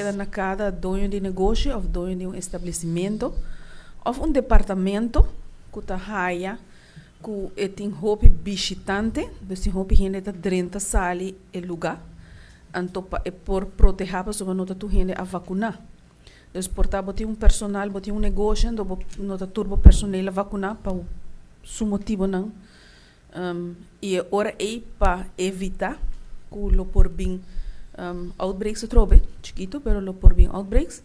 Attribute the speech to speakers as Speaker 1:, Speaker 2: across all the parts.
Speaker 1: keda na kada doño di negoshi òf doño di un establesimentu òf un departamento ku ta haya ku e tin hopi bishitante, dus tin hopi hende ta drenta sali e lugá, anto pa e por protehá pasobra no ta tur hende a vakuná. Dus por ta bo tin un personal, bo tin un negoshi anto bo no ta tur bo personel a vakuná pa su motibonan. I e ora ei pa evitá ku lo por bin outbreaks atrobe, chikito pero lo por bin outbreaks,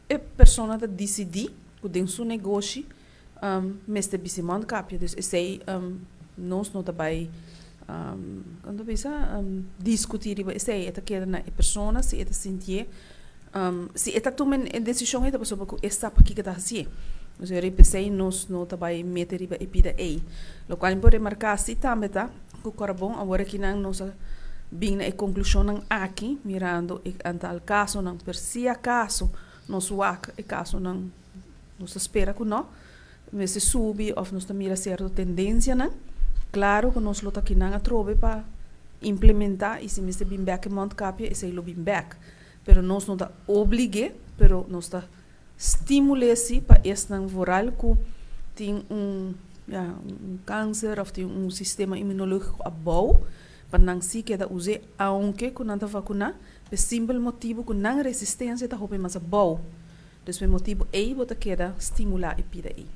Speaker 1: e persona ta disidí ku den su negoshi mester bisti mondkapje. Dus esei nos no ta bai kon ta bisa diskutí riba esei. E ta keda na e persona si e ta sintié. Si e ta tuma e desishon ei ta pasobra ku e sa pakiko ta hasié. Nos a p'esei nos no ta bai mete riba e pida ei. Lokual mi por remarká si tambe ta ku Korabon awor akinan nos a bin na e konklushonnan aki mirando e antal kasonan. Pero si akaso nos wak e kasonan nos ta spera ku no mester subi òf nos ta mira sierto tendensianan, klaro ku nos lo ta akinan atrobe pa implementá i si mester bin bèk e mondkapje esei lo bin bèk. Pero nos no ta oblig'é, pero nos ta stimul'é sí pa esnan vooral ku tin un, ya, un kanser òf tin un sistema inmunológiko abou, pa nan sí keda us'é aunke ku nan ta vakuná, p'e simpel motibu ku nan resistensia ta hopi mas abou. Dus p'e motibu ei bo ta keda stimulá e pida ei.